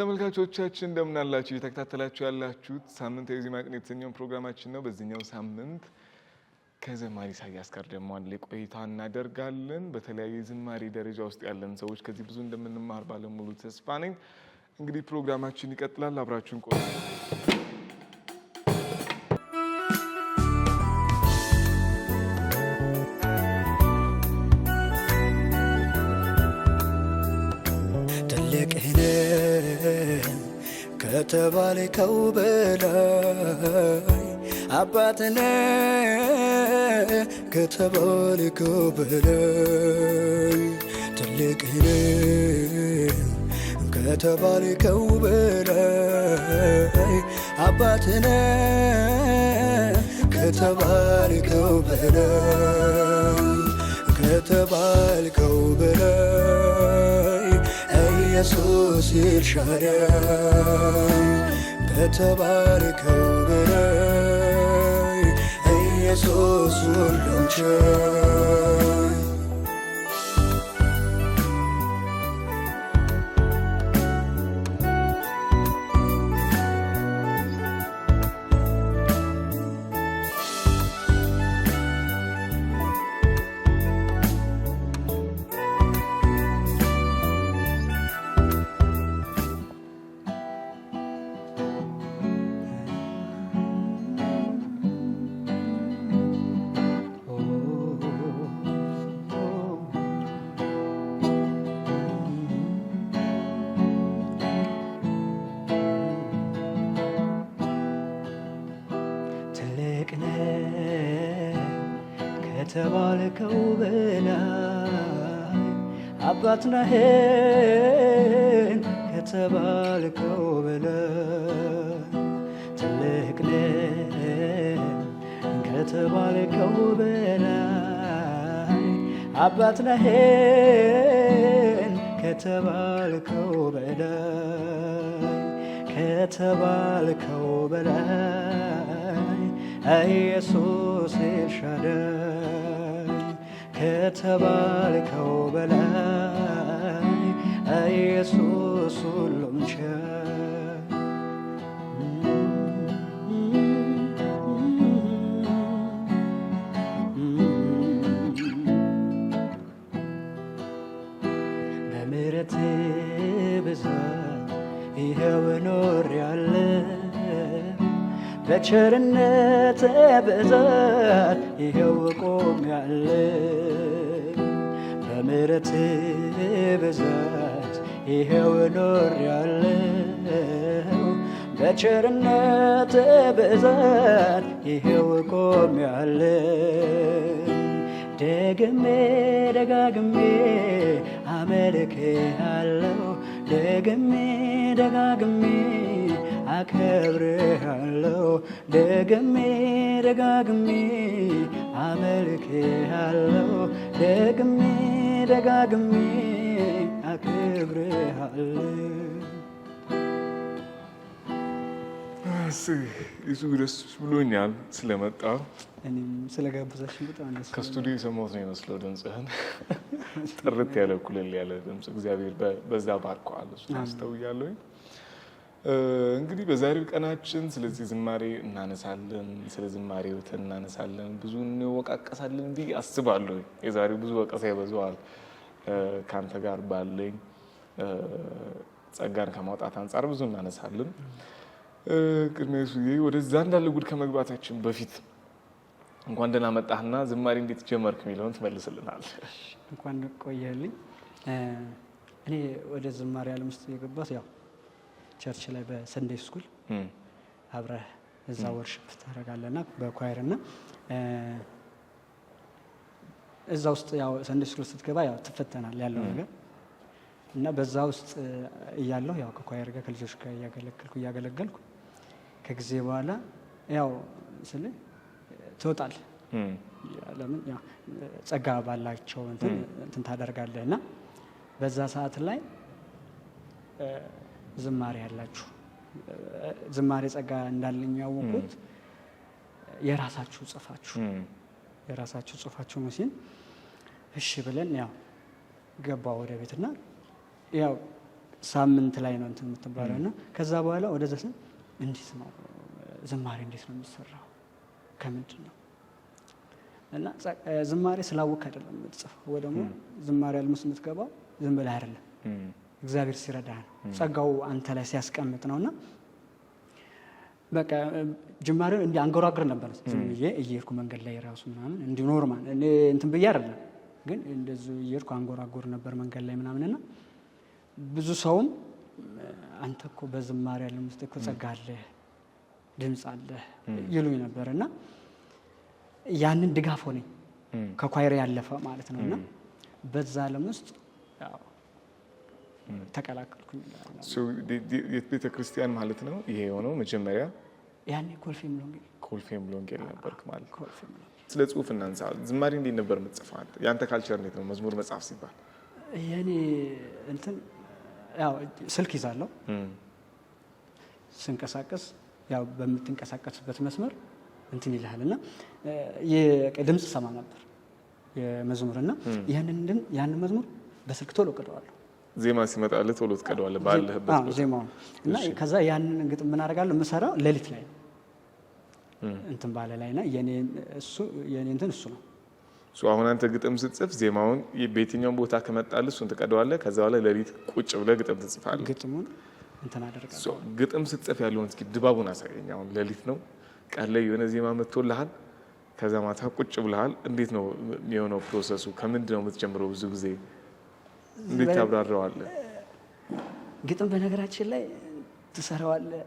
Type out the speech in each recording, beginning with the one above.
ተመልካቾቻችን እንደምን አላችሁ? እየተከታተላችሁ ያላችሁት ሳምንታዊ የዜማ ቅኔ የተሰኘውን ፕሮግራማችን ነው። በዚህኛው ሳምንት ከዘማሪ ኢሳያስ ጋር ደግሞ አንድ ላይ ቆይታ እናደርጋለን። በተለያዩ የዝማሬ ደረጃ ውስጥ ያለን ሰዎች ከዚህ ብዙ እንደምንማር ባለሙሉ ተስፋ ነኝ። እንግዲህ ፕሮግራማችን ይቀጥላል። አብራችሁን ቆዩ። ትልቅ ነህ ከተባልከው በላይ፣ አባት ነህ ከተባልከው በላይ፣ ትልቅ ነህ ከተባልከው በላይ፣ አባት ነህ ከተባልከው በላይ፣ ከተባልከው በላይ፣ ኢየሱስ ኤልሻዳይ፣ ከተባልከው በላይ፣ ኢየሱስ ሁሉን ቻይ። ትልቅ ነህ ከተባልከው በላይ፣ አባት ነህን ከተባልከው በላይ፣ ትልቅ ነህ ከተባልከው በላይ፣ አባት ነህን ከተባልከው በላይ፣ ከተባልከው በላይ፣ ኢየሱስ ኤልሻዳይ፣ ከተባልከው በላይ፣ ኢየሱስ ሁሉም ቻይ። በምሕረት ብዛት ይኸው ኖሬአለሁ፣ በቸርነት ብዛት ይኸው ቆሜአለሁ። በምሕረት ብዛት ይኸው ኖሬአለሁ፣ በቸርነት ብዛት ይኸው ቆሜአለሁ። ደግሜ ደጋግሜ አመልክሃለሁ፣ ደግሜ ደጋግሜ አከብርሃለሁ፣ ደግሜ ደጋግሜ አመልክሃለሁ፣ ደግሜ ደጋግሜ አከብርሃለሁ። ይሱ፣ ደስ ብሎኛል ስለመጣ። እኔም ስለጋበዛችን በጣም ደስ ብሎኛል። ከስቱዲዮ የሰማሁት ነው የመስለው ድምፅህን። ጥርት ያለ፣ ኩልል ያለ ድምፅ፣ እግዚአብሔር በዛ ባርከዋል። እሱን አስተውያለሁኝ። እንግዲህ በዛሬው ቀናችን ስለዚህ ዝማሬ እናነሳለን፣ ስለ ዝማሬ ሕይወት እናነሳለን፣ ብዙ እንወቃቀሳለን ብዬ አስባለሁ። የዛሬው ብዙ ወቀሳ ይበዛዋል። ከአንተ ጋር ባለኝ ጸጋን ከማውጣት አንጻር ብዙ እናነሳለን። ቅድሚያ ሱዬ ወደዛ እንዳለ ጉድ ከመግባታችን በፊት እንኳን ደህና መጣህና ዝማሬ እንዴት ጀመርክ የሚለውን ትመልስልናል። እንኳን ቆየህልኝ። እኔ ወደ ዝማሬ ዓለም ውስጥ የገባሁት ያው church ላይ በ Sunday school አብረህ እዛ worship ታደርጋለህና በ choir እና እዛ ውስጥ ያው Sunday school ስትገባ ያው ትፈተናል ያለው ነገር። እና በዛ ውስጥ እያለሁ ያው ከ choir ጋር፣ ከልጆች ጋር እያገለገልኩ እያገለገልኩ ከጊዜ በኋላ ያው ስል ትወጣለህ። ለምን ያው ጸጋ ባላቸው እንትን ታደርጋለህ። እና በዛ ሰዓት ላይ ዝማሬ ያላችሁ፣ ዝማሬ ጸጋ እንዳለኝ ያወቅኩት የራሳችሁ ጽፋችሁ ነው ሲል እሺ ብለን ያው ገባ ወደ ቤትና ያው ሳምንት ላይ ነው እንትን የምትባለው። እና ከዛ በኋላ ወደዛ ስን እንዴት ነው ዝማሬ፣ እንዴት ነው የሚሰራው፣ ከምንድን ነው? እና ዝማሬ ስላወቅ አይደለም የምትጽፈው፣ ወይ ደግሞ ዝማሬ አልመስ የምትገባው ዝም ብለህ አይደለም፣ እግዚአብሔር ሲረዳህ ነው፣ ጸጋው አንተ ላይ ሲያስቀምጥ ነው። እና በቃ ጅማሬውን እንዲህ አንጎራጉር ነበር ዝም ብዬ እየሄድኩ መንገድ ላይ ራሱ ምናምን፣ እንዲሁ normal፣ እኔ እንትን ብዬ አይደለም፣ ግን እንደዚሁ እየሄድኩ አንጎራጉር ነበር መንገድ ላይ ምናምን። እና ብዙ ሰውም አንተ እኮ በዝማሬ ዓለም ውስጥ እኮ ጸጋ አለህ፣ ድምፅ አለህ ይሉኝ ነበር። እና ያንን ድጋፍ ሆነኝ ከ choir ያለፈ ማለት ነው። እና በዛ ዓለም ውስጥ ያው ተቀላቀልኩኝ። የት ቤተ ክርስቲያን ማለት ነው ይሄ የሆነው መጀመሪያ? ያኔ ኮልፌ ሙሉ ወንጌል። ኮልፌ ሙሉ ወንጌል ነበርክ ማለት ነው። ኮልፌ ሙሉ ወንጌል። ስለ ጽሁፍ እናንሳ። ዝማሬ እንዴት ነበር የምትጽፈው አንተ? የአንተ culture እንዴት ነው መዝሙር መጻፍ ሲባል? የኔ እንትን ያው ስልክ ይዛለሁ፣ ስንቀሳቀስ ያው በምትንቀሳቀስበት መስመር እንትን ይልሃል። እና ድምጽ ሰማ ነበር የመዝሙር፣ እና ያንን መዝሙር በስልክ ቶሎ ቀደዋለሁ። ዜማ ሲመጣልህ ቶሎ ትቀደዋለህ ባለህበት ቦታ። ዜማውን። እና ከዛ ያንን ግጥም ምን አደርጋለሁ? የምሰራው ሌሊት ላይ ነው፣ እንትን ባለ ላይ እና የኔ እንትን እሱ ነው። አሁን አንተ ግጥም ስትጽፍ ዜማውን በየትኛውም ቦታ ከመጣልህ እሱን ትቀደዋለህ። ከዛ በኋላ ሌሊት ቁጭ ብለህ ግጥም ትጽፋለህ። ግጥሙን እንትን አደርጋለሁ። ግጥም ስትጽፍ ያለውን እስኪ ድባቡን አሳየኝ። አሁን ሌሊት ነው፣ ቀን ላይ የሆነ ዜማ መጥቶልሃል፣ ከዛ ማታ ቁጭ ብለሃል። እንዴት ነው የሚሆነው process ኡ? ከምንድን ነው የምትጀምረው? ብዙ ጊዜ እንዴት ታብራራዋለህ? ግጥም በነገራችን ላይ ትሰራዋለህ፣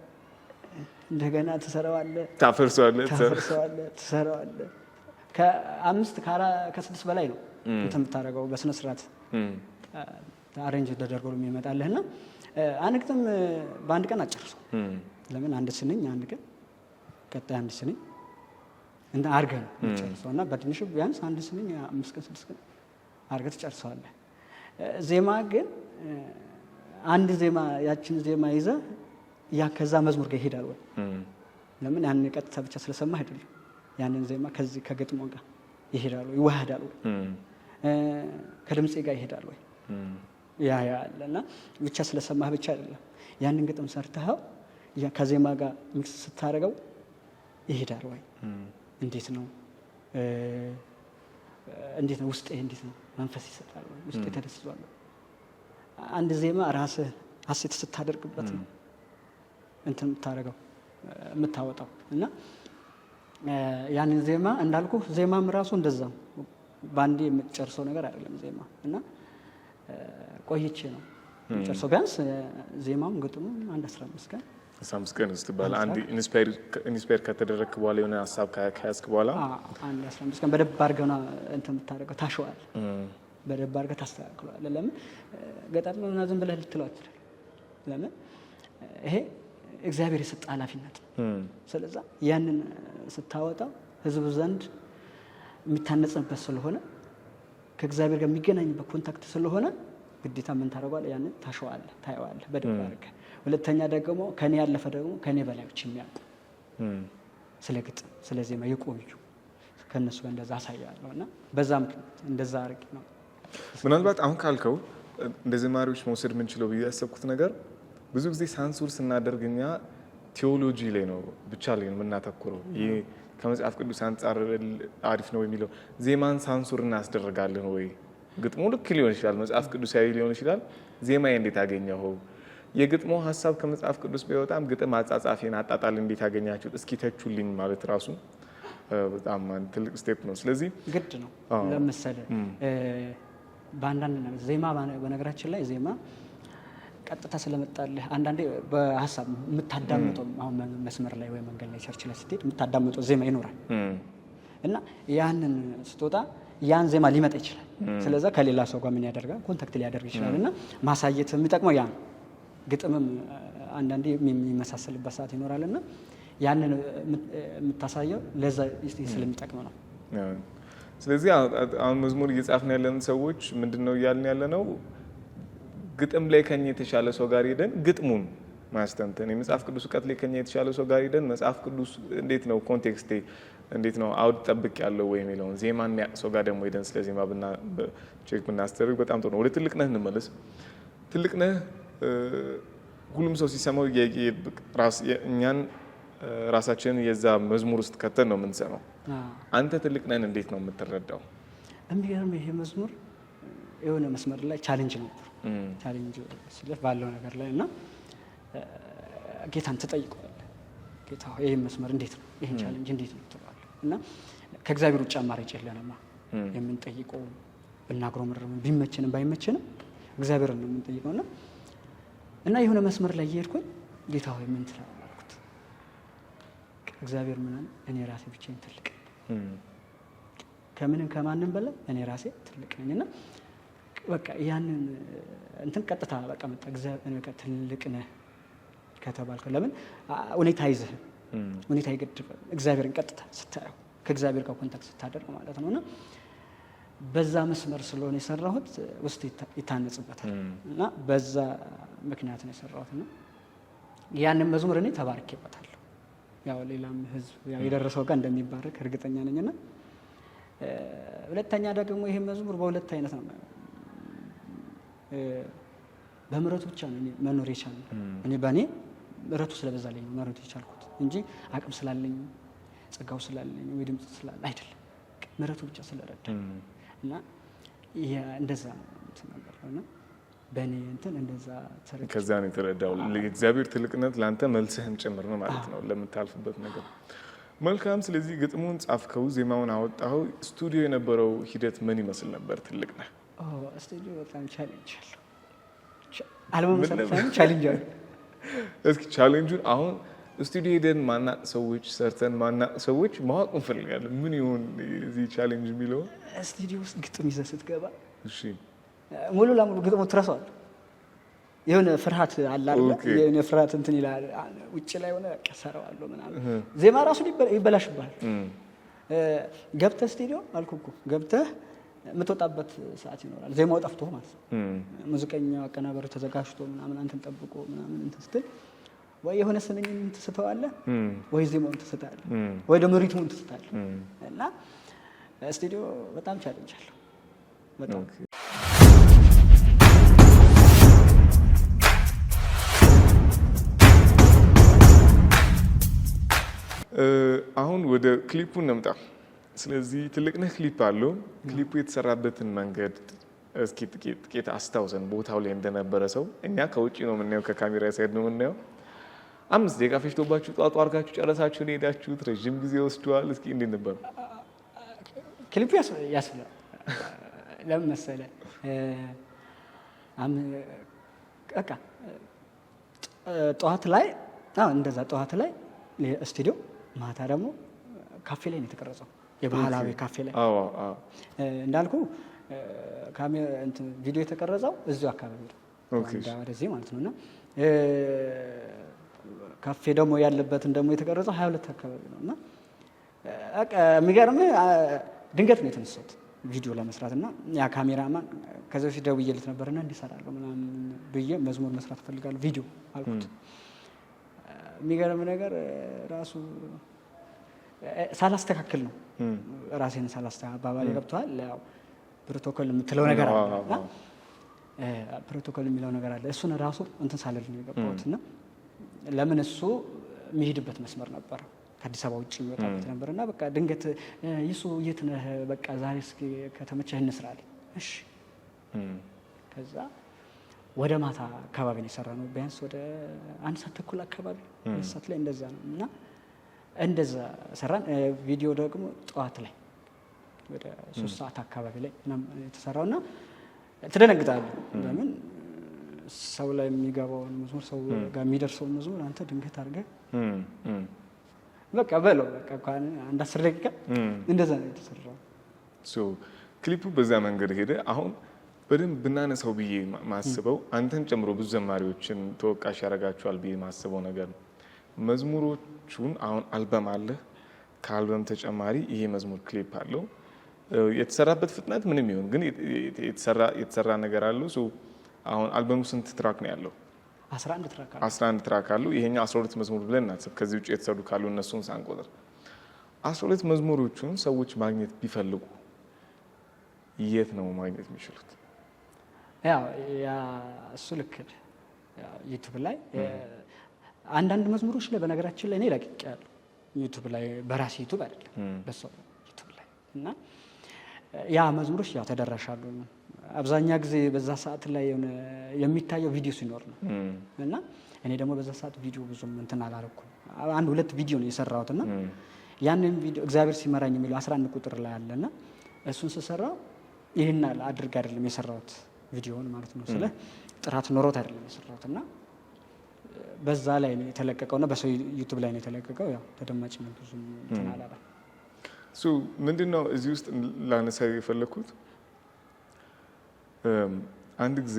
እንደገና ትሰራዋለህ፣ ታፈርሰዋለህ፣ ታፈርሰዋለህ፣ ትሰራዋለህ። ከአምስት ከስድስት በላይ ነው እንትን የምታደርገው፣ በስነ ስርዓት arrange ተደርጎ ነው የሚመጣልህ። እና አንድ ግጥም በአንድ ቀን አትጨርሰው። ለምን? አንድ ስንኝ አንድ ቀን፣ ቀጣይ አንድ ስንኝ እንትን አድርገህ ነው የምትጨርሰው። እና በትንሹ ቢያንስ አንድ ስንኝ 5 ቀን 6 ቀን አድርገህ ትጨርሰዋለህ። ዜማ ግን አንድ ዜማ፣ ያችን ዜማ ይዘህ ያ ከዛ መዝሙር ጋር ይሄዳል ወይ? ለምን ያን ቀጥታ ብቻ ስለሰማህ አይደለም። ያንን ዜማ ከዚህ ከግጥሙ ጋር ይሄዳል ወይ፣ ይዋሃዳል ወይ፣ ከድምፄ ጋር ይሄዳል ወይ? ያ ያ አለ። እና ብቻ ስለሰማህ ብቻ አይደለም። ያንን ግጥም ሰርተኸው ከዜማ ጋር mix ስታደርገው ይሄዳል ወይ? እንዴት ነው ውስጤ፣ እንዴት ነው መንፈስ ይሰጣል ወይ? ውስጤ ተደስቷል ወይ? አንድ ዜማ ራስህ ሀሴት ስታደርግበት ነው እንትን የምታደርገው፣ የምታወጣው። እና ያንን ዜማ እንዳልኩ ዜማም ራሱ እንደዛ በአንዴ የምትጨርሰው ነገር አይደለም ዜማ። እና ቆይቼ ነው የምጨርሰው። ቢያንስ ዜማውም ግጥሙም አንድ 15 ቀን። 15 ቀን ስትባል አንድ inspire ከተደረግክ በኋላ፣ የሆነ ሀሳብ ከያዝክ በኋላ? አንድ 15 ቀን በደንብ አድርገህ ነው እንትን የምታደርገው፣ ታሸዋለህ፣ በደንብ አድርገህ ታስተካክለዋለህ። ለምን ገጣጥመህ ዝም ብለህ ልትለው አትችልም። ለምን ይሄ እግዚአብሔር የሰጠ ኃላፊነት ነው። ስለዛ ያንን ስታወጣው ህዝቡ ዘንድ የሚታነጽበት ስለሆነ፣ ከእግዚአብሔር ጋር የሚገናኝበት contact ስለሆነ ግዴታ ምን ታደርገዋለህ? ያንን ታሸዋለህ፣ ታየዋለህ በደንብ አድርገህ። ሁለተኛ ደግሞ ከኔ ያለፈ ደግሞ ከኔ በላዮች የሚያውቁ፣ ስለ ግጥም ስለ ዜማ የቆዩ፣ ከእነሱ ጋር እንደዛ አሳያለሁ። እና በዛ ምክንያት እንደዛ አድርጌ ነው። ምናልባት አሁን ካልከው እንደ ዘማሪዎች መውሰድ የምንችለው ብዬ ያሰብኩት ነገር፣ ብዙ ጊዜ ሳንሱር ስናደርግ እኛ ቴዎሎጂ ላይ ነው ብቻ ላይ ነው የምናተኩረው። ይህ ከመጽሐፍ ቅዱስ አንጻር አሪፍ ነው የሚለው ዜማን ሳንሱር እናስደርጋለን ወይ? ግጥሙ ልክ ሊሆን ይችላል፣ መጽሐፍ ቅዱሳዊ ሊሆን ይችላል። ዜማዬ እንዴት አገኘኸው? የግጥሙ ሀሳብ ከመጽሐፍ ቅዱስ ቢወጣም ግጥም አጻጻፌን፣ አጣጣል እንዴት አገኛችሁት? እስኪ ተቹልኝ ማለት ራሱ በጣም ትልቅ step ነው። ስለዚህ ግድ ነው። ለምሳሌ በአንዳንድ ነገር ዜማ፣ በነገራችን ላይ ዜማ ቀጥታ ስለመጣልህ አንዳንዴ በሀሳብ የምታዳምጠው፣ አሁን መስመር ላይ ወይ መንገድ ላይ church ላይ ስትሄድ የምታዳምጠው ዜማ ይኖራል። እና ያንን ስትወጣ ያን ዜማ ሊመጣ ይችላል። ስለዛ ከሌላ ሰው ጋር ምን ያደርጋል፣ contact ሊያደርግ ይችላል። እና ማሳየት የሚጠቅመው ያ ነው። ግጥምም አንዳንዴ የሚመሳሰልበት ሰዓት ይኖራል። እና ያንን የምታሳየው ለዛ ስለሚጠቅም ነው። ስለዚህ አሁን መዝሙር እየጻፍን ያለን ሰዎች ምንድን ነው እያልን ያለ ነው? ግጥም ላይ ከኛ የተሻለ ሰው ጋር ሄደን ግጥሙን ማስተንተን፣ የመጽሐፍ ቅዱስ እውቀት ላይ ከኛ የተሻለ ሰው ጋር ሄደን መጽሐፍ ቅዱስ እንዴት ነው፣ context ኤ እንዴት ነው፣ አውድ ጠብቅ ያለው ወይ የሚለውን፣ ዜማን የሚያውቅ ሰው ጋር ደግሞ ሄደን ስለ ዜማ check ብናስደርግ በጣም ጥሩ ነው። ወደ ትልቅነህ እንመለስ። ትልቅነህ ሁሉም ሰው ሲሰማው እኛን ራሳችንን የዛ መዝሙር ውስጥ ከተን ነው የምንሰማው። አንተ ትልቅ ነህን እንዴት ነው የምትረዳው? የሚገርም ይሄ መዝሙር የሆነ መስመር ላይ challenge ነበር። Challenge ስልህ ባለው ነገር ላይ እና ጌታን ትጠይቀዋለህ። ጌታ ሆይ ይሄን መስመር እንዴት ነው፣ ይሄን challenge እንዴት ነው ትለዋለህ። እና ከእግዚአብሔር ውጭ አማራጭ የለንማ። የምንጠይቀው ብናጉረመርም ቢመቸንም ባይመቸንም እግዚአብሔርን ነው የምንጠይቀው። እና የሆነ መስመር ላይ እየሄድኩኝ ጌታ ሆይ ምን ትላለህ አልኩት። እግዚአብሔር ምን አለ? እኔ ራሴ ብቻዬን ትልቅ ከምንም ከማንም በላይ እኔ ራሴ ትልቅ ነኝ። እና በቃ ያንን እንትን ቀጥታ በቃ መጣ። እግዚአብሔር በቃ ትልቅ ነህ ከተባልከው ለምን ሁኔታ አይዝህም፣ ሁኔታ አይገድብህም። እግዚአብሔርን ቀጥታ ስታየው ከእግዚአብሔር ጋር contact ስታደርግ ማለት ነው። እና በዛ መስመር ስለሆነ የሰራሁት ውስጥ ይታነጽበታል። እና በዛ ምክንያት ነው የሰራሁት። እና ያንን መዝሙር እኔ ተባርኬበታለሁ። ያው ሌላም ህዝብ ያው የደረሰው ጋር እንደሚባረክ እርግጠኛ ነኝና፣ ሁለተኛ ደግሞ ይሄ መዝሙር በሁለት አይነት ነው። በምህረቱ ብቻ ነው እኔ መኖር የቻልነው። እኔ በእኔ ምህረቱ ስለበዛልኝ ነው መኖር የቻልኩት እንጂ አቅም ስላለኝ ጸጋው ስላለኝ ወይ ድምጽ ስላለ አይደለም። ምህረቱ ብቻ ስለረዳ እና እንደዛ ነው እንትን ነገር እና በእኔ እንትን እንደዛ ተረድቼ ከዛ ነው የተረዳው። የእግዚአብሔር ትልቅነት ለአንተ መልስህም ጭምር ነው ማለት ነው ለምታልፍበት ነገር። መልካም። ስለዚህ ግጥሙን ጻፍከው፣ ዜማውን አወጣኸው። ስቱዲዮ የነበረው ሂደት ምን ይመስል ነበር? ትልቅ ነህ። ስቱዲዮ በጣም challenge አለው። አልበም ሰርተን challenge አለው። እስኪ challenge ኡን አሁን ስቱዲዮ ሄደን ማናቅ ሰዎች ሰርተን ማናቅ ሰዎች ማወቅ እንፈልጋለን። ምን ይሆን እዚህ challenge የሚለው? ስቱዲዮ ውስጥ ግጥም ይዘህ ስትገባ ሙሉ ለሙሉ ግጥሙ ትረሳዋለህ። የሆነ ፍርሃት አለ አይደል? የሆነ ፍርሃት እንትን ይላል። ውጭ ላይ ሆነ በቃ እሰራዋለሁ ምናምን፣ ዜማ ራሱ ይበላሽብሃል። ገብተህ ስቱዲዮ አልኩህ እኮ ገብተህ የምትወጣበት ሰዓት ይኖራል። ዜማው ጠፍቶ ማለት ነው። ሙዚቀኛው አቀናባሪው ተዘጋጅቶ ምናምን አንተን ጠብቆ ምናምን እንትን ስትል ወይ የሆነ ስንኝን ትስተዋለህ፣ ወይ ዜማውን ትስታለህ፣ ወይ ደግሞ rhythm ኡን ትስታለህ። እና ስቱዲዮ በጣም challenge አለው በጣም። አሁን ወደ ክሊፑ እንምጣ። ስለዚህ ትልቅነህ ክሊፕ አለው። ክሊፑ የተሰራበትን መንገድ እስኪ ጥቂት አስታውሰን። ቦታው ላይ እንደነበረ ሰው እኛ ከውጭ ነው የምናየው፣ ከካሜራ side ነው የምናየው። 5 ደቂቃ ፈጅቶባችሁ ጧጧ አድርጋችሁ ጨረሳችሁ ነው የሄዳችሁት? ረዥም ጊዜ ወስደዋል። እስኪ እንዴት ነበር ክሊፑ? ያስብላል። ለምን መሰለህ? በቃ ጠዋት ላይ እንደዛ ጠዋት ላይ ስቱዲዮ፣ ማታ ደግሞ ካፌ ላይ ነው የተቀረጸው። የባህላዊ ካፌ ላይ እንዳልኩ ቪዲዮ የተቀረጸው እዚሁ አካባቢ ነው፣ ወደዚህ ማለት ነው። እና ካፌ ደግሞ ያለበትን ደግሞ የተቀረጸው 22 አካባቢ ነው። እና የሚገርምህ ድንገት ነው የተነሳሁት ቪዲዮ ለመስራት። እና ያ ካሜራማን ከዚህ በፊት ደውዬለት ነበርና እንዲሰራለሁ ምናምን ብዬ መዝሙር መስራት እፈልጋለሁ ቪዲዮ አልኩት። የሚገርም ነገር ራሱ ሳላስተካክል ነው፣ ራሴን ሳላስተካክል አባባል ገብቶሃል። ያው ፕሮቶኮል የምትለው ነገር አለ እና ፕሮቶኮል የሚለው ነገር አለ። እሱን ራሱ እንትን ሳልል ነው የገባሁት። እና ለምን እሱ የሚሄድበት መስመር ነበር፣ ከአዲስ አበባ ውጭ የሚወጣበት ነበር። እና በቃ ድንገት ይሱ የት ነህ? በቃ ዛሬ እስኪ ከተመቸህ እንስራ አለኝ። እሺ፣ ከዛ ወደ ማታ አካባቢ ነው የሰራነው። ቢያንስ ወደ 1 ሰዓት ተኩል አካባቢ፣ 2 ሰዓት ላይ እንደዛ ነው። እና እንደዛ ሰራን። ቪዲዮ ደግሞ ጠዋት ላይ ወደ 3 ሰዓት አካባቢ ላይ የተሰራው። እና ትደነግጣለህ። ለምን ሰው ላይ የሚገባውን መዝሙር፣ ሰው ጋር የሚደርሰውን መዝሙር አንተ ድንገት አድርገህ በቃ በለው በቃ እንኳን አንድ 10 ደቂቃ እንደዛ ነው የተሰራው። ክሊፑ በዛ መንገድ ሄደ። አሁን በደንብ ብናነሳው ብዬ ማስበው አንተን ጨምሮ ብዙ ዘማሪዎችን ተወቃሽ ያደርጋቸዋል ብዬ ማስበው ነገር ነው። መዝሙሮቹን አሁን አልበም አለ። ከአልበም ተጨማሪ ይሄ መዝሙር ክሊፕ አለው። የተሰራበት ፍጥነት ምንም ይሁን ግን የተሰራ ነገር አለው። አሁን አልበሙ ስንት track ነው ያለው? 11 track አለው። 11 track አለው። ይሄኛው 12 መዝሙር ብለን እናስብ። ከዚህ ውጭ የተሰሩ ካሉ እነሱን ሳንቆጥር 12 መዝሙሮቹን ሰዎች ማግኘት ቢፈልጉ የት ነው ማግኘት የሚችሉት? ያው ያ እሱ ልክ ነህ። ዩቱብ ላይ አንዳንድ መዝሙሮች ላይ በነገራችን ላይ እኔ ለቅቄያለሁ። ዩቱብ ላይ በራሴ ዩቱብ አይደለም በሰው ዩቱብ ላይ እና ያ መዝሙሮች ያው ተደራሽ አሉ። አብዛኛ ጊዜ በዛ ሰዓት ላይ የሆነ የሚታየው ቪዲዮ ሲኖር ነው እና እኔ ደግሞ በዛ ሰዓት ቪዲዮ ብዙም እንትን አላረኩም። አንድ ሁለት ቪዲዮ ነው የሰራሁት እና ያንን ቪዲዮ እግዚአብሔር ሲመራኝ የሚለው 11 ቁጥር ላይ አለና እሱን ስሰራው ይህን አድርግ አይደለም የሰራሁት ቪዲዮውን ማለት ነው። ስለ ጥራት ኖሮት አይደለም የሰራሁት እና በዛ ላይ ነው የተለቀቀውና በሰው ዩቱብ ላይ ነው የተለቀቀው። ያው ተደማጭነት ብዙም እንትን አላለም። እሱ ምንድን ነው እዚህ ውስጥ ላነሳ የፈለግኩት አንድ ጊዜ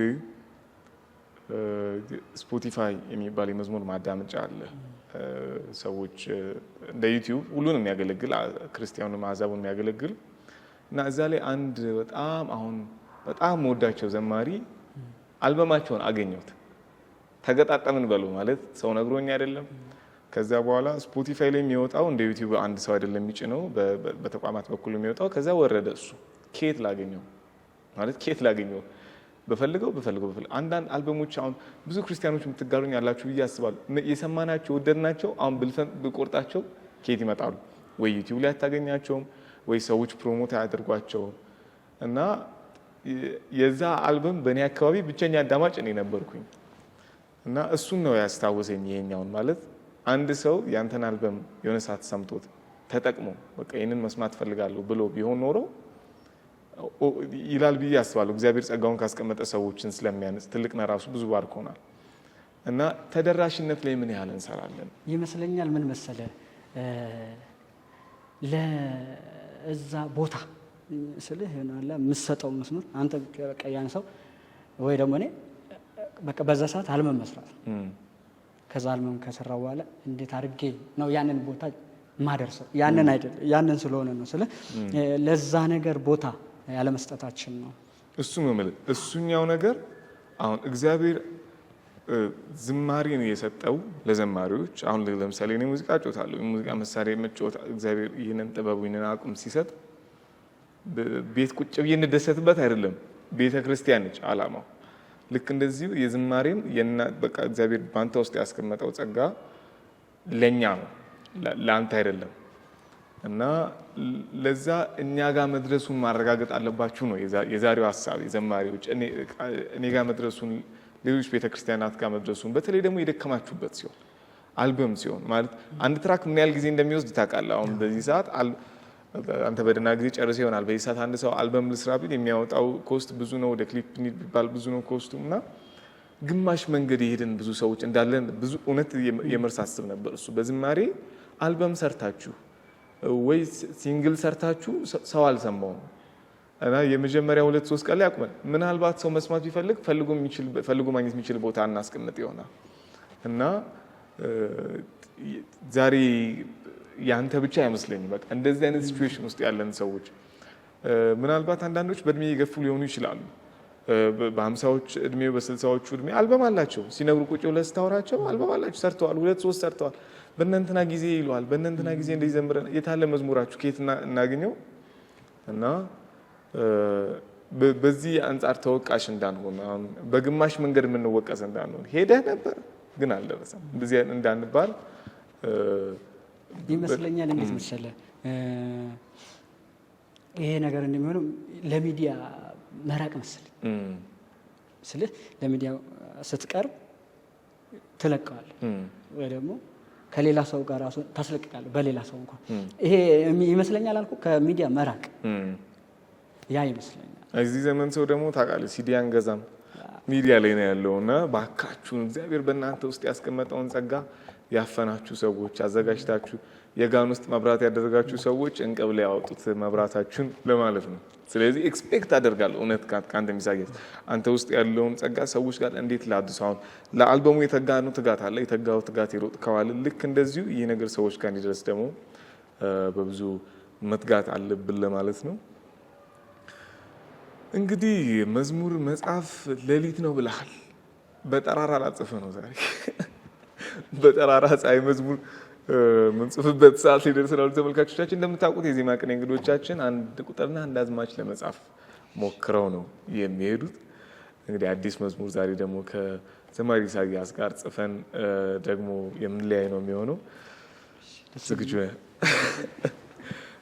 ስፖቲፋይ የሚባል የመዝሙር ማዳመጫ አለ። ሰዎች እንደ ዩቲዩብ ሁሉን የሚያገለግል ክርስቲያኑን አሕዛቡን የሚያገለግል እና እዛ ላይ አንድ በጣም አሁን በጣም መወዳቸው ዘማሪ አልበማቸውን አገኘሁት። ተገጣጠምን በሉ ማለት ሰው ነግሮኝ አይደለም። ከዛ በኋላ ስፖቲፋይ ላይ የሚወጣው እንደ ዩቲዩብ አንድ ሰው አይደለም የሚጭነው፣ በተቋማት በኩል የሚወጣው። ከዛ ወረደ እሱ ከየት ላገኘው ማለት ከየት ላገኘው በፈልገው በፈልገው በፈልገው አንዳንድ አልበሞች አሁን ብዙ ክርስቲያኖች የምትጋሩኝ ያላችሁ ብዬ አስባለሁ። የሰማናቸው ወደድናቸው፣ አሁን ብልፈን ብቆርጣቸው ከየት ይመጣሉ? ወይ ዩቲዩብ ላይ አታገኛቸውም፣ ወይ ሰዎች promote አያደርጓቸውም። እና የዛ አልበም በእኔ አካባቢ ብቸኛ አዳማጭ እኔ ነበርኩኝ። እና እሱን ነው ያስታወሰኝ ይሄኛውን ማለት አንድ ሰው ያንተን አልበም የሆነ ሰዓት ሰምቶት ተጠቅሞ በቃ ይህንን መስማት ፈልጋለሁ ብሎ ቢሆን ኖሮ ይላል ብዬ አስባለሁ። እግዚአብሔር ጸጋውን ካስቀመጠ ሰዎችን ስለሚያንጽ ትልቅ ነህ ራሱ ብዙ ባርኮናል። እና ተደራሽነት ላይ ምን ያህል እንሰራለን ይመስለኛል። ምን መሰለ ለእዛ ቦታ ስልህ አለ የምትሰጠው መስመር አንተ በቃ ያን ሰው ወይ ደግሞ እኔ በቃ በዛ ሰዓት አልበም መስራት ነው። ከዛ አልበም ከሰራው በኋላ እንዴት አድርጌ ነው ያንን ቦታ ማደርሰው? ያንን አይደል ያንን ስለሆነ ነው ስለ ለዛ ነገር ቦታ ያለመስጠታችን ነው። እሱ ነው የምልህ። እሱኛው ነገር አሁን እግዚአብሔር ዝማሬን የሰጠው ለዘማሪዎች። አሁን ለምሳሌ እኔ ሙዚቃ እጫወታለሁ። የሙዚቃ መሳሪያ መጫወት እግዚአብሔር ይህንን ጥበብ ይህንን አቅም ሲሰጥ ቤት ቁጭ ብዬ እንደሰትበት አይደለም፣ ቤተ ክርስቲያን ነች አላማው። ልክ እንደዚሁ የዝማሬም በቃ እግዚአብሔር በአንተ ውስጥ ያስቀመጠው ጸጋ ለእኛ ነው ለአንተ አይደለም። እና ለዛ እኛ ጋር መድረሱን ማረጋገጥ አለባችሁ ነው የዛሬው ሀሳብ። የዘማሪዎች እኔ ጋር መድረሱን፣ ሌሎች ቤተክርስቲያናት ጋር መድረሱን፣ በተለይ ደግሞ የደከማችሁበት ሲሆን አልበም ሲሆን ማለት አንድ track ምን ያህል ጊዜ እንደሚወስድ ታውቃለህ። አሁን በዚህ ሰዓት አንተ በደህና ጊዜ ጨርሰህ ይሆናል። በዚህ ሰዓት አንድ ሰው አልበም ልስራ ቢል የሚያወጣው cost ብዙ ነው። ወደ ክሊፕ ቢባል ብዙ ነው cost ኡ እና ግማሽ መንገድ የሄድን ብዙ ሰዎች እንዳለን ብዙ እውነት የመርስ አስብ ነበር። እሱ በዝማሬ አልበም ሰርታችሁ ወይ single ሰርታችሁ ሰው አልሰማውም እና የመጀመሪያ 2-3 ቀን ላይ አቁመን ምናልባት ሰው መስማት ቢፈልግ ፈልጎ ማግኘት የሚችል ቦታ እናስቀምጥ ይሆናል እና ዛሬ ያንተ ብቻ አይመስለኝም። በቃ እንደዚህ አይነት situation ውስጥ ያለን ሰዎች ምናልባት አንዳንዶች በእድሜ የገፉ ሊሆኑ ይችላሉ። በ50ዎች እድሜ በ60ዎቹ እድሜ አልበም አላቸው ሲነግሩ ቁጭ ብለህ ስታወራቸው አልበም አላቸው ሰርተዋል፣ 2-3 ሰርተዋል። በእነንትና ጊዜ ይለዋል። በእነንትና ጊዜ እንደዚህ ዘምረን የታለ መዝሙራችሁ ከየት እናገኘው? እና በዚህ አንጻር ተወቃሽ እንዳንሆን፣ በግማሽ መንገድ የምንወቀስ እንዳንሆን፣ ሄደህ ነበር ግን አልደረሰም እንደዚህ እንዳንባል ይመስለኛል። እንዴት መሰለህ ይሄ ነገር እንደሚሆነው ለሚዲያ መራቅ መሰለኝ ስልህ ለሚዲያ ስትቀርብ ትለቀዋለህ ወይ ደግሞ ከሌላ ሰው ጋር ራሱ ታስለቅቃለህ። በሌላ ሰው እንኳን ይሄ ይመስለኛል አልኩህ ከሚዲያ መራቅ ያ ይመስለኛል። እዚህ ዘመን ሰው ደግሞ ታውቃለህ ሲዲ አንገዛም ሚዲያ ላይ ነው ያለው እና ባካችሁን እግዚአብሔር በእናንተ ውስጥ ያስቀመጠውን ጸጋ ያፈናችሁ ሰዎች አዘጋጅታችሁ የጋን ውስጥ መብራት ያደረጋችሁ ሰዎች እንቅብ ላይ ያወጡት መብራታችሁን ለማለት ነው። ስለዚህ expect አደርጋለሁ እውነት ከአንተ የሚሳየት አንተ ውስጥ ያለውን ጸጋ ሰዎች ጋር እንዴት ላድርስ። አሁን ለአልበሙ የተጋነው ትጋት አለ፣ የተጋው ትጋት የሮጥከዋል። ልክ እንደዚሁ ይህ ነገር ሰዎች ጋር እንዲደርስ ደግሞ በብዙ መትጋት አለብን ለማለት ነው። እንግዲህ መዝሙር መጽሐፍ ሌሊት ነው ብለሃል። በጠራራ ላጽፍህ ነው ዛሬ በጠራራ ፀሐይ መዝሙር ምንጽፍበት ሰዓት ሊደርስ ስላሉ ተመልካቾቻችን፣ እንደምታውቁት የዜማ ቅኔ እንግዶቻችን አንድ ቁጥርና አንድ አዝማች ለመጻፍ ሞክረው ነው የሚሄዱት። እንግዲህ አዲስ መዝሙር ዛሬ ደግሞ ዘማሪ ኢሳያስ ጋር ጽፈን ደግሞ የምንለያይ ነው የሚሆነው። ዝግጁ ነህ?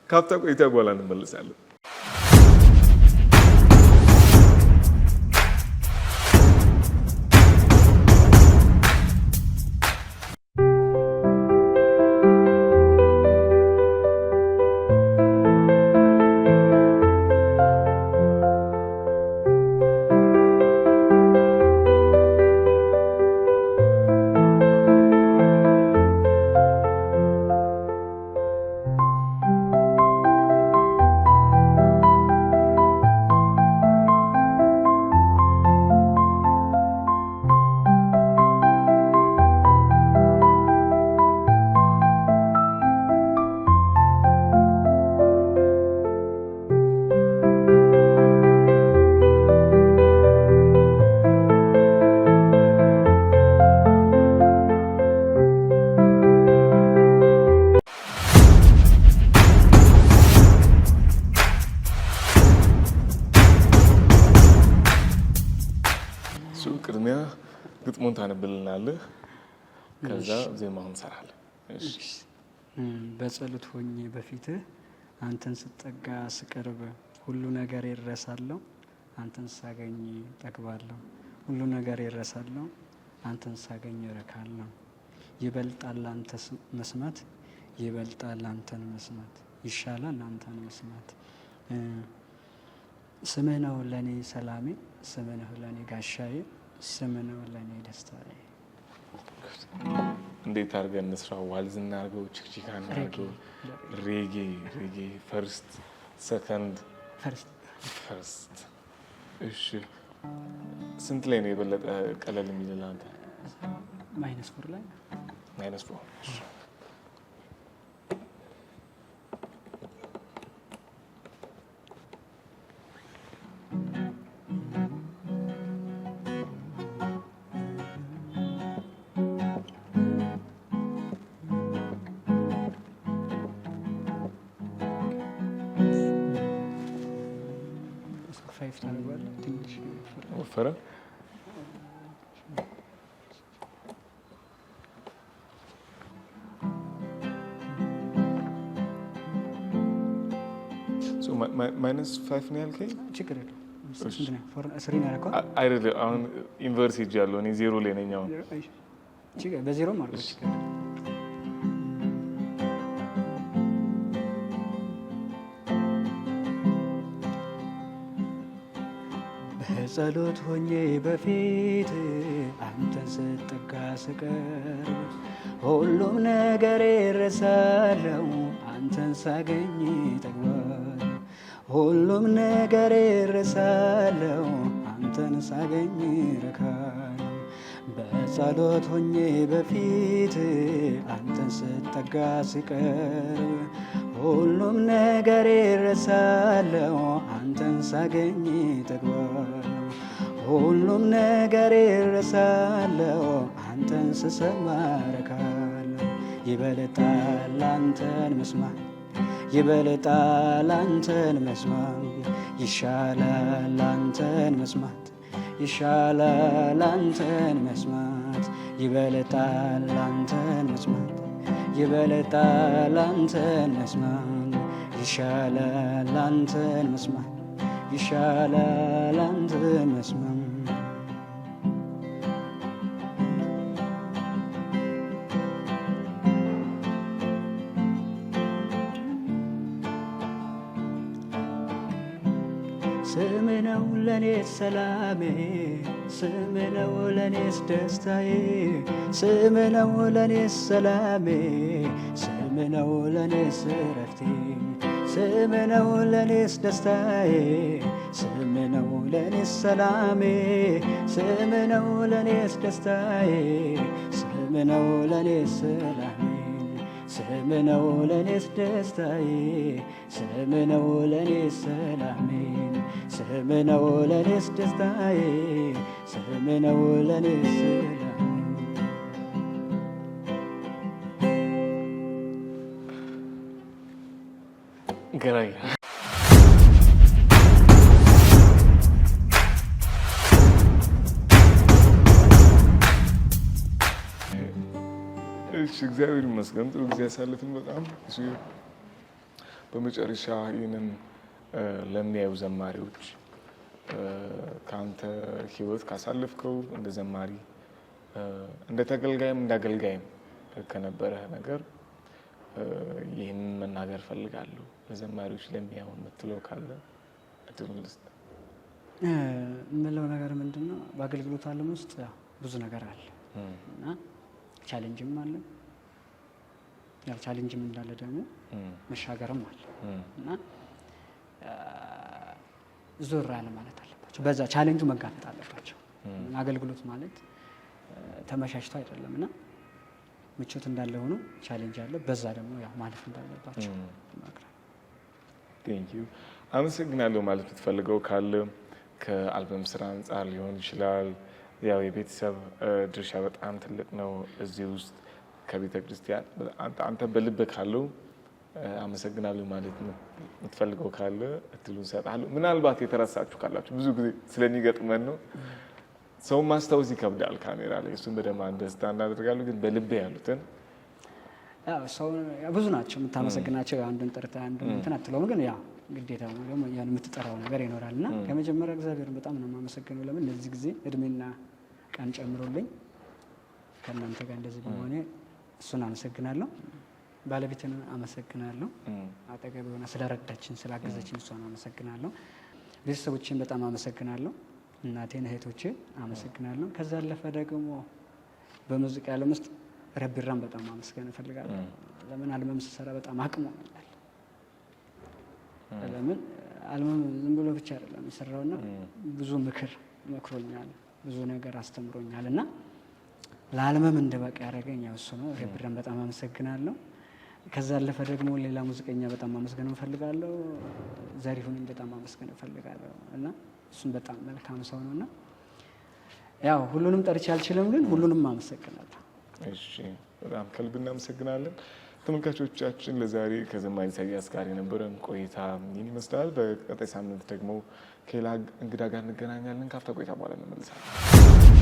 ካፍታ ቆይታ በኋላ እንመለሳለን። ቅድሚያ ግጥሙን ታነብልናለህ፣ ከዛ ዜማውን እንሰራለን። በጸሎት ሆኜ በፊትህ አንተን ስጠጋ ስቀርብ ሁሉ ነገር ይረሳለሁ፣ አንተን ሳገኝ ጠግባለሁ። ሁሉ ነገር ይረሳለሁ፣ አንተን ሳገኝ እረካለሁ። ይበልጣል አንተ መስማት፣ ይበልጣል አንተን መስማት፣ ይሻላል አንተን መስማት። ስምህ ነው ለእኔ ሰላሜ፣ ስምህ ነው ለእኔ ጋሻዬ፣ ስምህ ነው ለእኔ ደስታዬ። እንዴት አድርገን እንስራው? ዋልዝ እናድርገው? ችክችካ እናድርገው? ሬጌ ሬጌ first second first። እሺ ስንት ላይ ነው የበለጠ ቀለል የሚልልህ አንተ? -4 ላይ። -4። -5 ታደርገዋለህ። ትንሽ ወፈረ። -5 ነው ያልከኝ? ችግር የለውም። three ነው ያደረከው? አይደለም፣ አሁን inverse ሄጃለሁ እኔ ዜሮ ላይ ነኝ አሁን። በዜሮም አድርገው ችግር የለውም። በጸሎት ሆኜ በፊት አንተን ስጠጋ ስቀርብ ሁሉም ነገር ይረሳለው፣ አንተን ሳገኝ ጠግባለሁ። ሁሉም ነገር ይረሳለው፣ አንተን ሳገኝ ረካለሁ። በጸሎት ሆኜ በፊት አንተን ስጠጋ ስቀርብ ሁሉም ነገር ይረሳለው፣ አንተን ሳገኝ ጠግባለሁ። ሁሉም ነገር ይረሳለው፣ አንተን ስሰማ ረካለሁ። ይበልጣል አንተን መስማት፣ ይበልጣል አንተን መስማት፣ ይሻላል አንተን መስማት፣ ይሻላል አንተን መስማት፣ ይበልጣል አንተን መስማት፣ ይበልጣል አንተን መስማት፣ ይሻላል አንተን መስማት፣ ይሻላል አንተን መስማት። ስምህ ነው ለኔ ሰላሜ፣ ስምህ ነው ለኔስ ደስታዬ፣ ስምህ ነው ለኔ ሰላሜ፣ ስምህ ነው ለኔስ እረፍቴ፣ ስምህ ነው ለኔስ ደስታዬ፣ ስምህ ነው ለኔስ ሰላሜ፣ ስምህ ነው ለኔስ ደስታዬ፣ ስምህ ነው ለኔስ ሰላሜ፣ ስምህ ነው ለኔስ ደስታዬ፣ ስምህ ነው ለኔስ ሰላሜ፣ ስምህ ነው ለኔስ ደስታዬ፣ ስምህ ነው ለኔስ ሰላሜ። ገራኝ። እሺ፣ እግዚአብሔር ይመስገን ጥሩ ጊዜ ያሳልፍን። በጣም እሺ። በመጨረሻ ይህንን ለሚያዩ ዘማሪዎች ከአንተ ህይወት ካሳለፍከው እንደ ዘማሪ፣ እንደ ተገልጋይም እንደ አገልጋይም ከነበረ ነገር ይህንን መናገር ፈልጋለሁ ለዘማሪዎች ለሚያዩን የምትለው ካለ እድሉን ልስጥ። የምለው ነገር ምንድን ነው? በአገልግሎት ዓለም ውስጥ ያው ብዙ ነገር አለ እና challenge ም አለ። ያው challenge ም እንዳለ ደግሞ መሻገርም አለ እና ዞር አለ ማለት አለባቸው። በዛ ቻሌንጁ መጋፈጥ አለባቸው። አገልግሎት ማለት ተመቻችቶ አይደለም እና ምቾት እንዳለ ሆኖ challenge አለ። በዛ ደግሞ ያው ማለፍ እንዳለባቸው እመክራለሁ። Thank you፣ አመሰግናለሁ። ማለት የምትፈልገው ካለ ከአልበም ስራ አንጻር ሊሆን ይችላል። ያው የቤተሰብ ድርሻ በጣም ትልቅ ነው እዚህ ውስጥ፣ ከቤተ ክርስቲያን አንተ በልብ ካለው አመሰግናለሁ ማለት የምትፈልገው ካለ እድሉን እሰጥሃለሁ። ምናልባት የተረሳችሁ ካላችሁ፣ ብዙ ጊዜ ስለሚገጥመን ነው፣ ሰውን ማስታወስ ይከብዳል ካሜራ ላይ፣ እሱን በደንብ understand እናደርጋለሁ። ግን በልብ ያሉትን። ያው ሰው ብዙ ናቸው የምታመሰግናቸው። ያው አንዱን ጠርተህ አንዱን እንትን አትለውም፣ ግን ያው ግዴታ ነው ደግሞ ያን የምትጠራው ነገር ይኖራል እና ከመጀመሪያ እግዚአብሔርን በጣም ነው የማመሰግነው። ለምን ለዚህ ጊዜ እድሜና ቀን ጨምሮልኝ ከእናንተ ጋር እንደዚህ በመሆኔ እሱን አመሰግናለሁ። ባለቤቴን አመሰግናለሁ። አጠገብ የሆነ ስለረዳችን ስላገዘችን እሷን አመሰግናለሁ። ቤተሰቦችን በጣም አመሰግናለሁ። እናቴን፣ እህቶቼ አመሰግናለሁ። ከዛ ያለፈ ደግሞ በሙዚቃ ዓለም ውስጥ ረቢራን በጣም ማመስገን እፈልጋለሁ። ለምን አልበም ስሰራ በጣም አቅም ሆኖኛል። ለምን አልበም ዝም ብሎ ብቻ አይደለም የሰራውና ብዙ ምክር መክሮኛል፣ ብዙ ነገር አስተምሮኛል እና ለአልበም እንድበቃ ያደረገኝ ያው እሱ ነው። ረቢራን በጣም አመሰግናለሁ። ከዛ ያለፈ ደግሞ ሌላ ሙዚቀኛ በጣም ማመስገን እፈልጋለሁ። ዘሪሁንን በጣም ማመስገን እፈልጋለሁ እና እሱም በጣም መልካም ሰው ነው እና ያው ሁሉንም ጠርቼ አልችልም፣ ግን ሁሉንም አመሰግናለሁ። እሺ፣ በጣም ከልብ እናመሰግናለን። ተመልካቾቻችን፣ ለዛሬ ከዘማሪ ኢሳያስ ጋር የነበረን ቆይታ ይህን ይመስላል። በቀጣይ ሳምንት ደግሞ ከሌላ እንግዳ ጋር እንገናኛለን። ካፍታ ቆይታ በኋላ እንመልሳለን።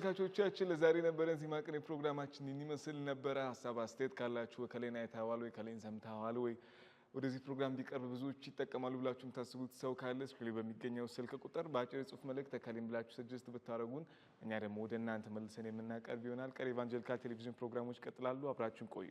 ተመልካቾቻችን፣ ለዛሬ የነበረን ዜማ ቅኔ ፕሮግራማችን ይህን ይመስል ነበረ። ሀሳብ አስተያየት ካላችሁ፣ እከሌን አይተኸዋል ወይ፣ እከሌን ሰምተኸዋል ወይ፣ ወደዚህ ፕሮግራም ቢቀርብ ብዙዎች ይጠቀማሉ ብላችሁ የምታስቡት ሰው ካለ screen በሚገኘው ስልክ ቁጥር በአጭር የጽሁፍ መልእክት እከሌን ብላችሁ suggest ብታደርጉን እኛ ደግሞ ወደ እናንተ መልሰን የምናቀርብ ይሆናል። ቀሪ ኢቫንጀሊካል ቴሌቪዥን ፕሮግራሞች ይቀጥላሉ። አብራችሁን ቆዩ።